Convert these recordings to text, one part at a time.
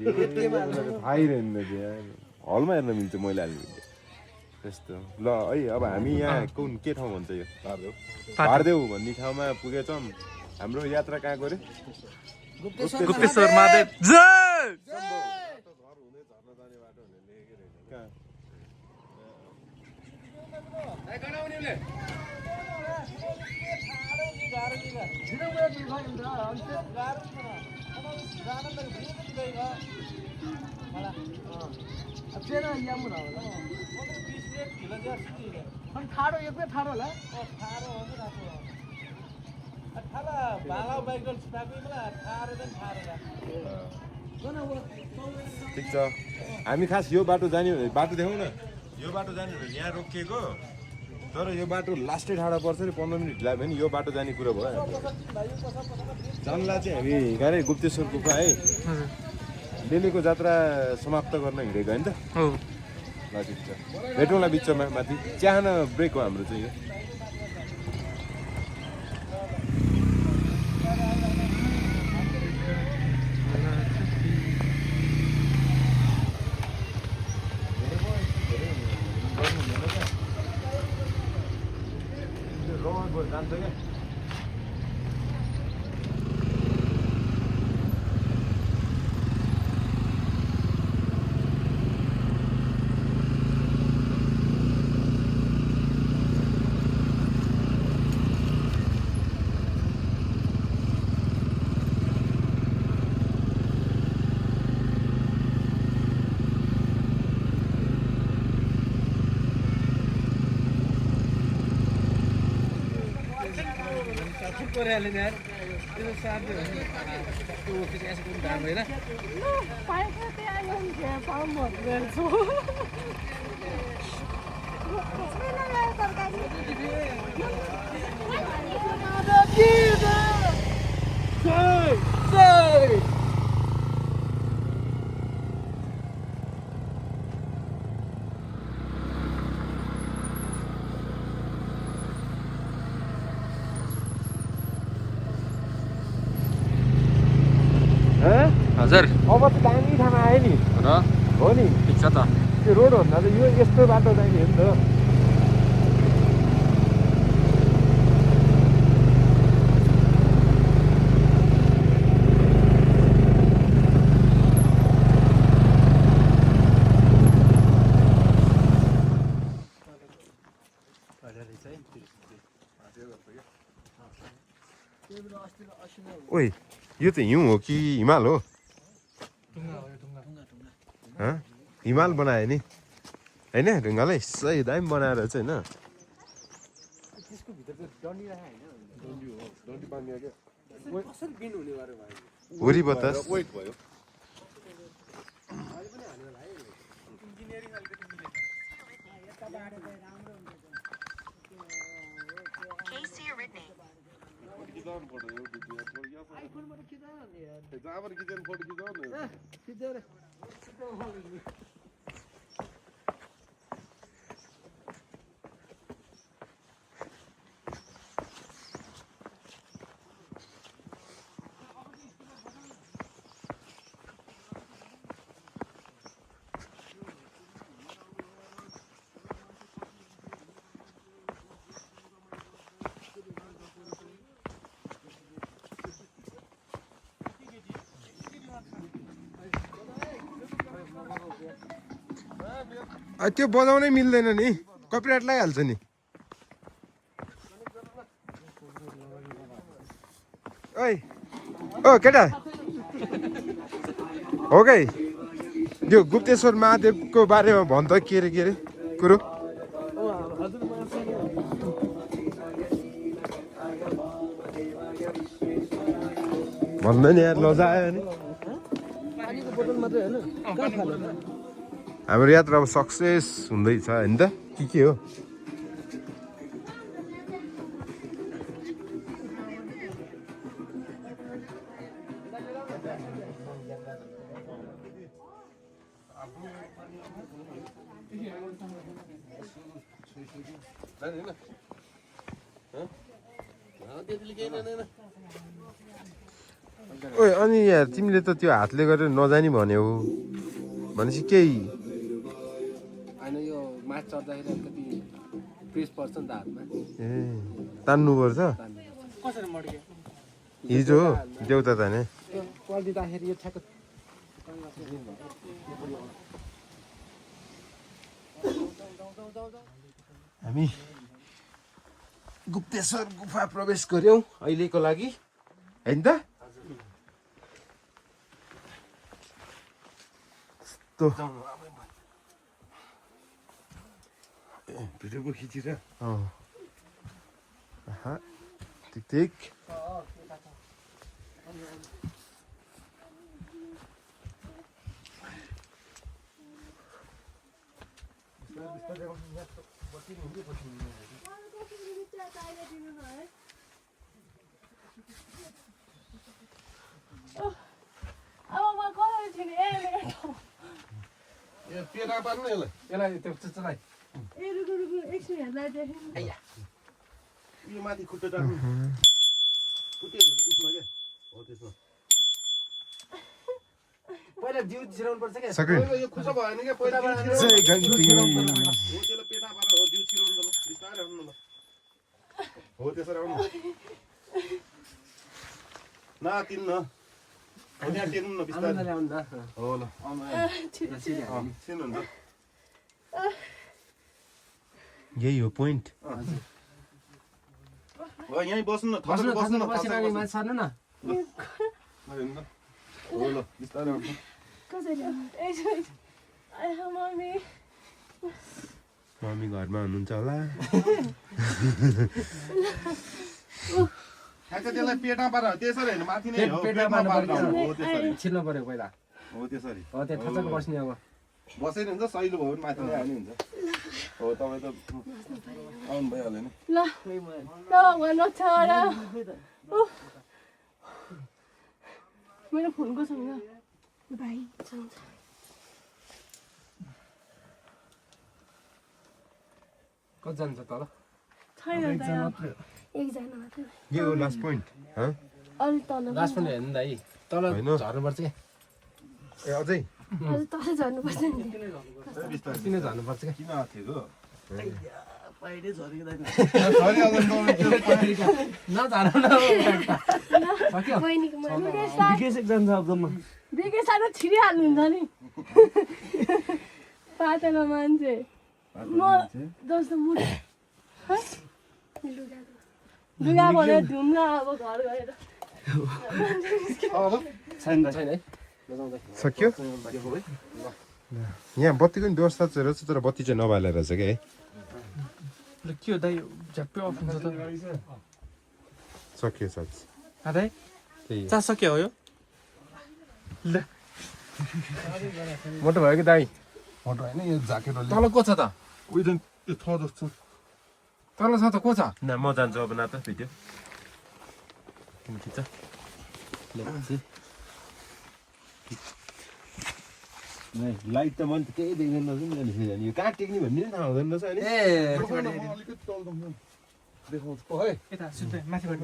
थाहै रहेन हलमा हेर्न मिल्छ मैले हाल्ने त्यस्तो ल है अब हामी यहाँ कुन के ठाउँ भन्छ यो भारदेव भन्ने ठाउँमा पुगेछौँ हाम्रो यात्रा कहाँ गऱ्यो गुप्तेश्वर महादेव जय ठाडो एकमै ठाडो होला ठिक छ हामी खास यो बाटो जाने बाटो देखाउँ न यो बाटो जाने भने यहाँ रोकिएको तर यो बाटो लास्टै ठाडो पर्छ नि 15 मिनट लाग्यो भने यो बाटो जाने कुरा भयो जानला चाहिँ हामी गाह्रै गुप्तेश्वर गुफा है डेलीको जात्रा समाप्त गर्न हिँडेको होइन त ल ठिक छ भेटौँला बिचमा माथि चिया खान ब्रेक हो हाम्रो चाहिँ यो जान्छ क्या हजुर अब त दामी ठाउँमा आयो नि र हो नि ठिक छ त त्यो रोडभन्दा त यो यस्तो बाटो जाने हो नि त ओइ यो त हिउँ हो कि हिमाल हो हिमाल बनायो नि होइन ढुङ्गालाई सही दामी बनाएर चाहिँ होइन वरी बतास त्यो बजाउनै मिल्दैन नि कपिराइट लगाइहाल्छ नि ओइ ओ केटा हो गई यो गुप्तेश्वर महादेवको बारेमा भन् त के अरे कुरो भन्दैन यार लजायो नि हाम्रो यात्रा अब सक्सेस हुँदैछ होइन त के हो ओए अनि यार तिमीले त त्यो हातले गरेर नजानी भन्यौ भनेपछि केही होइन यो माछ चढ्दाखेरि अलिकति प्रेस पर्छ नि त हातमा ए तान्नुपर्छ कसरी मड्क्यो हिजो देउता ताने त्यो पल्टिँदाखेरि यो ठ्याक्क हामी गुप्तेश्वर गुफा प्रवेश गर्यौँ अहिलेको लागि होइन त भिडियो पो खिचेर ठिक ठिक पेटा पार्नु यसलाई त्यो चलाइ यो माथि खुट्टा टार्नु खुट्टे उठ्नु क्या हो त्यसमा पहिला जिउ छिराउनु पर्छ क्या यो खुट्टा भएन क्या पहिला हो त्यसलाई पेटा पारेर हो जिउ छिराउनु ल बिस्तारै आउनु ल हो त्यसरी आउनु नतिन्न हो त्यहाँ टेक्नु न बिस्तारै हो ल छिर्नु नि त यही हो पोइन्ट हो यहीँ बस्नु न बस्नु न माथि सर्नु न हो ल बिस्तारै आउनु मम्मी घरमा हुनुहुन्छ होला त्यसलाई पेटा पार त्यसरी होइन माथि नै हो पेटा पेटमा पार्नु पारेर पर्छ हो त्यसरी छिर्नु पर्यो पहिला हो त्यसरी हो त्यो थचक बस्ने अब बसेर हुन्छ सहिलो भयो भने माथि नै आउने हुन्छ हो तपाईँ त आउनु भइहाल्यो नि ल भन्न छ र मेरो फोनको सँग भाइ कति जान्छ तल छैन एकजना मात्रै यो हो लास्ट पोइन्ट अलि तल लास्ट पनि हेर्नु दाइ तल होइन। झर्नुपर्छ क्या ए अझै अलि तल झर्नुपर्छ नि बिस्तारै किन झर्नुपर्छ क्या किन आएको सक्यो बहिनीको बिके सानो छिरिहाल्नुहुन्छ नि पातलो मान्छे म जस्तो मुड लुगा भनेर धुम्ला अब घर गएर छैन है सक्यो यहाँ बत्तीको नि व्यवस्था चाहिँ रहेछ तर बत्ती चाहिँ नबालेर रहेछ क्या है के हो दाइ झ्याप्पै अफ हुन्छ त सक्यो साँच्ची दाइ त्यही चा सक्यो हो यो मोटो भयो कि दाइ फोटो होइन यो ज्याकेट तल को छ त उयो त्यो छ जस्तो तल छ त को छ न म जान्छु अब न त भिडियो खिच्छ लाइट त मैले केही देख्दैन रहेछ नि यो कहाँ टेक्ने भन्ने पनि थाहा हुँदैन रहेछ ए देखाउँछु है यता सुत्दै माथिबाट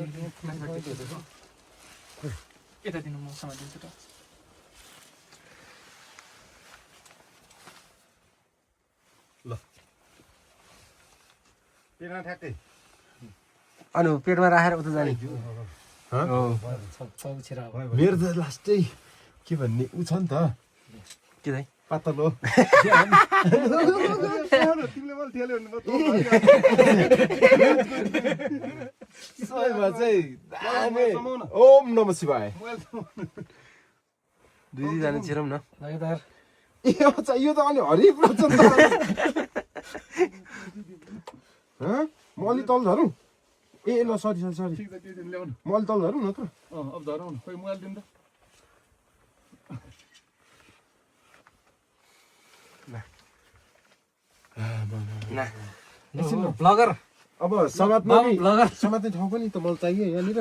यता दिनु म समातिन्छु त ल पेना ठ्याक्कै अनि पेटमा राखेर उता जाने मेरो त लास्टै के भन्ने ऊ छ नि त के दाइ पातलो तिमीले मलाई ठेल्यो भने ओम नम शिवाय दुईजना छिरौँ न ए अच्छा यो त अलि हरिफ रहेछ नि त म अलि तल झरौँ ए ल सरी सरी सरी म अलि तल झरौँ न त अब धरौँ न खोइ मोबाइल दिनु त ब्लगर अब समात्ने ब्लगर समात्ने ठाउँ पनि त मलाई चाहियो यहाँनिर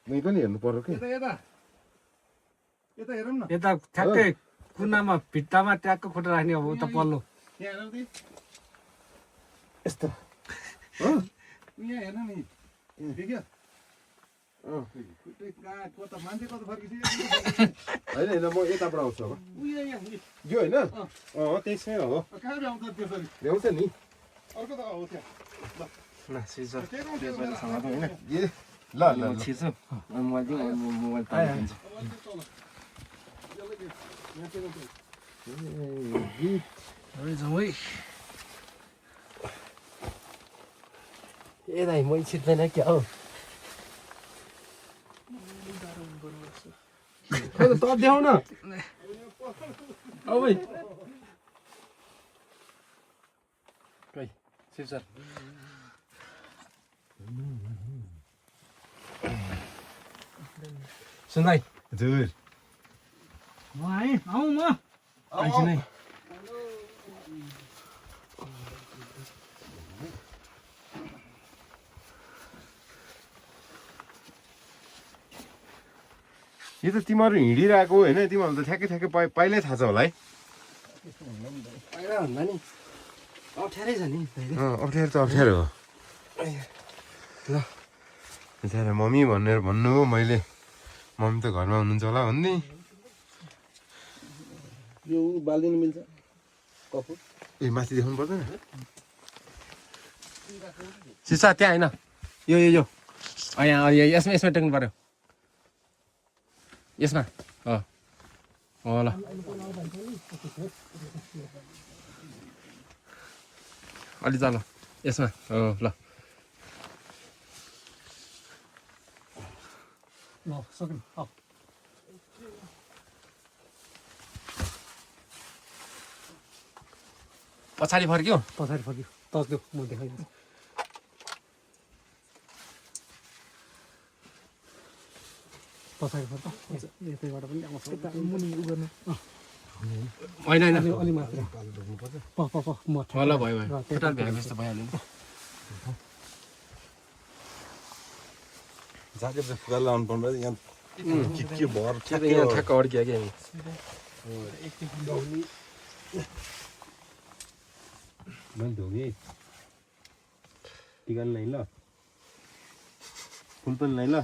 उहीँ पनि हेर्नु पर्यो कि यता हेरौँ न यता ठ्याक्कै कुनामा भित्तामा ट्याक्क खुट्टा राख्ने अब उता पल्लो यहाँ हेरौँ ती यस्तो यहाँ हेर्नु नि देख्यो होइन होइन म यताबाट आउँछु अब यो होइन त्यसमै हो ल्याउँछ नि ल सिजर ए ल ल ल छिर्छु मोबाइल पाइन्छ ए दाइ मै छिर्दैन क्या हौ त देखाउ न औ भाइ सिजर सुन भाइ हजुर म आएँ आउँ म आइस नै यो त तिमीहरू हिँडिरहेको होइन तिमीहरू त ठ्याक्कै ठ्याक्कै पहिल्यै थाहा छ होला है पहिला भन्दा नि अप्ठ्यारै छ नि अप्ठ्यारो त अप्ठ्यारो हो ल बिचारा मम्मी भनेर भन्नु हो मैले मम्मी त घरमा हुनुहुन्छ होला भन्ने यो बाल्दिनु मिल्छ कपुर ए माथि देखाउनु पर्दैन सिसा त्यहाँ होइन यो यहाँ यसमा टेक्नु पर्यो यसमा हो ल अलि तल यसमा हो ल सक्नु पछाडि फर्क्यो पछाडि फर्क्यो तस्लो म देखाइदिन्छु पछाडि फर्क यतैबाट पनि आउँछ मुनि उ गर्नु होइन अलि मात्र म ल भयो खुट्टा भ्याएको जस्तो भइहाल्यो नि ज्याकेट चाहिँ फुगा लाउनु पर्नु यहाँ के भर यहाँ ठ्याक्क अड्कियो कि मैले धोगेँ टिका नि ल फुल पनि ल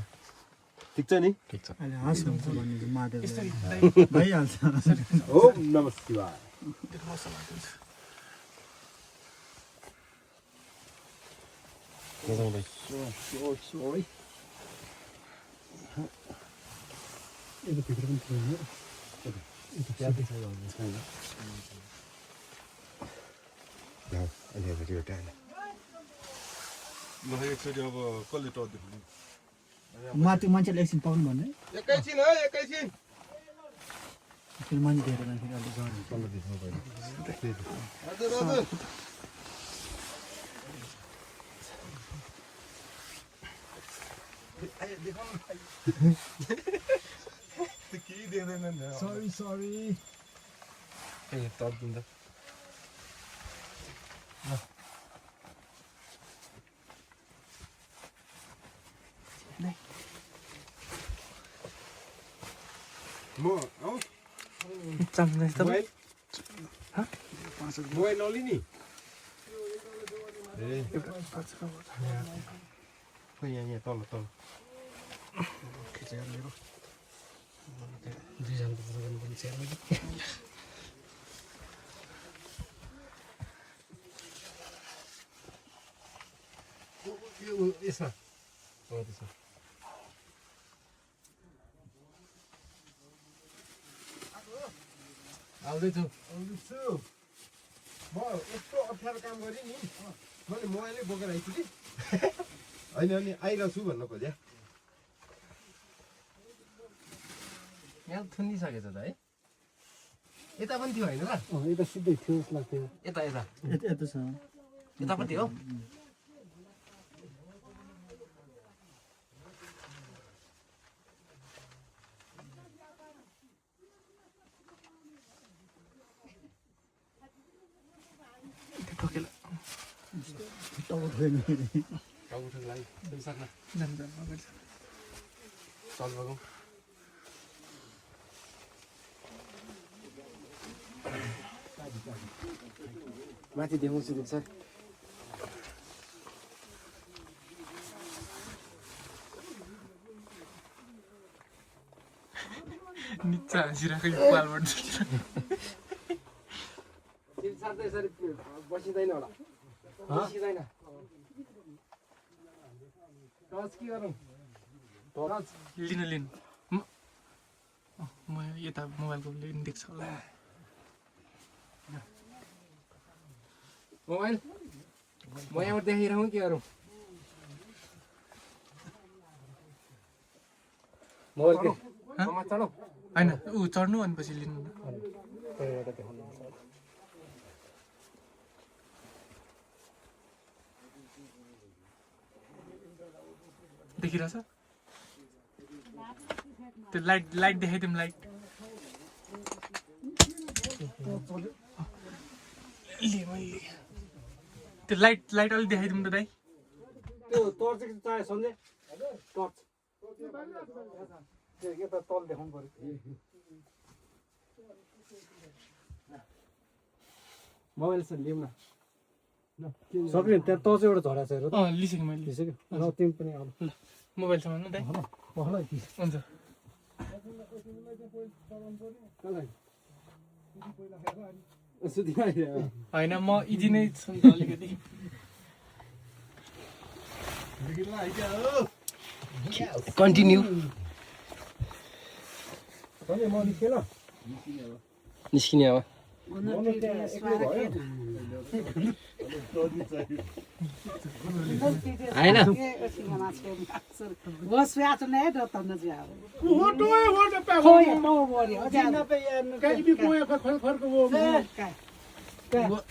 ठिक छ नि ठिक छ अहिले हाँस हुन्छ भने मादेव भइहाल्छ हो नमस्ते शिवाय भित्र पनि थियो अलिअलि एउटा एकचोटि अब कसले टप माथि मान्छेले एकछिन पाउनु भन्ने एकैछिन है एकैछिन फेरि मान्छे धेरै मान्छे अलिक गर्नु तल देख्नु पर्यो हजुर हजुर केही देख्दैन सरी ए तर्किन्छ म आऊ मोबाइल नलिने ए खोइ यहाँ तल तल खिचेर मेरो दुईजनाको फोटो गर्नुपर्ने चेयरमा यसमा त्यसमा आउँदैछु म यस्तो अप्ठ्यारो काम गरेँ नि मैले मोबाइलै बोकेर आइछु कि होइन अनि आइरहेको छु भन्न खोजेँ यहाँ थुनिसकेछ त है यता पनि थियो होइन र यता सिधै थियो जस्तो लाग्थ्यो यता यता यता छ यतापट्टि हो माथि देखाउँछु नि सर झाँसिरहेको यो पालबाट तिमी साथै यसरी बसिँदैन होला बसिँदैन टच के गरौँ टच लिनु म यता मोबाइलको लिनु देख्छ होला मोबाइल म यहाँबाट देखाइरहँ के गरौँ मोबाइल के चढौँ होइन ऊ चढ्नु अनि पछि लिनु देखिरहेछ त्यो लाइट देखाइदिउँ लाइट मैले त्यो लाइट अलिक देखाइदिउँ त दाइ त्यो टर्च चाहिँ चाहियो सन्जय टर्च त्यो यता तल देखाउनु पर्यो मोबाइल चाहिँ लिउँ न सक्यो त्यहाँ टर्च एउटा झरा छ हेर त लिइसकेँ मैले लिइसक्यो र तिमी पनि अब ल मोबाइल सामान दाइ हुन्छ होइन म इजी नै छु नि त अलिकति कन्टिन्यू निस्किने अब होइन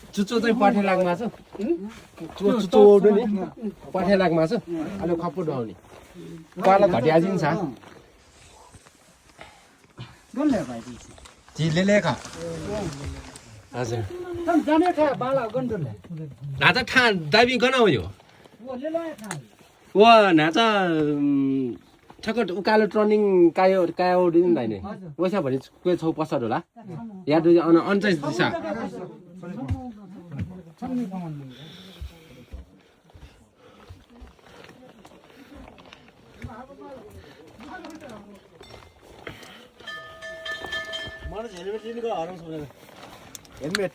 चुच्चो चाहिँ पठे लाग्मा छ चुच्चो ओड्नु नि पठे लाग्मा छ अहिले खप्पु ढाउने पाला घटिया जिन्छ चिजले लेखा हजुर नाचा ठा डाइभिङ गर्न हो यो व नाचा ठक्क उकालो टर्निङ कायो कायो दिन दाइने वैसा भने कोही छौ पसर होला या दुई अन्चाइस दिशा हेलमेट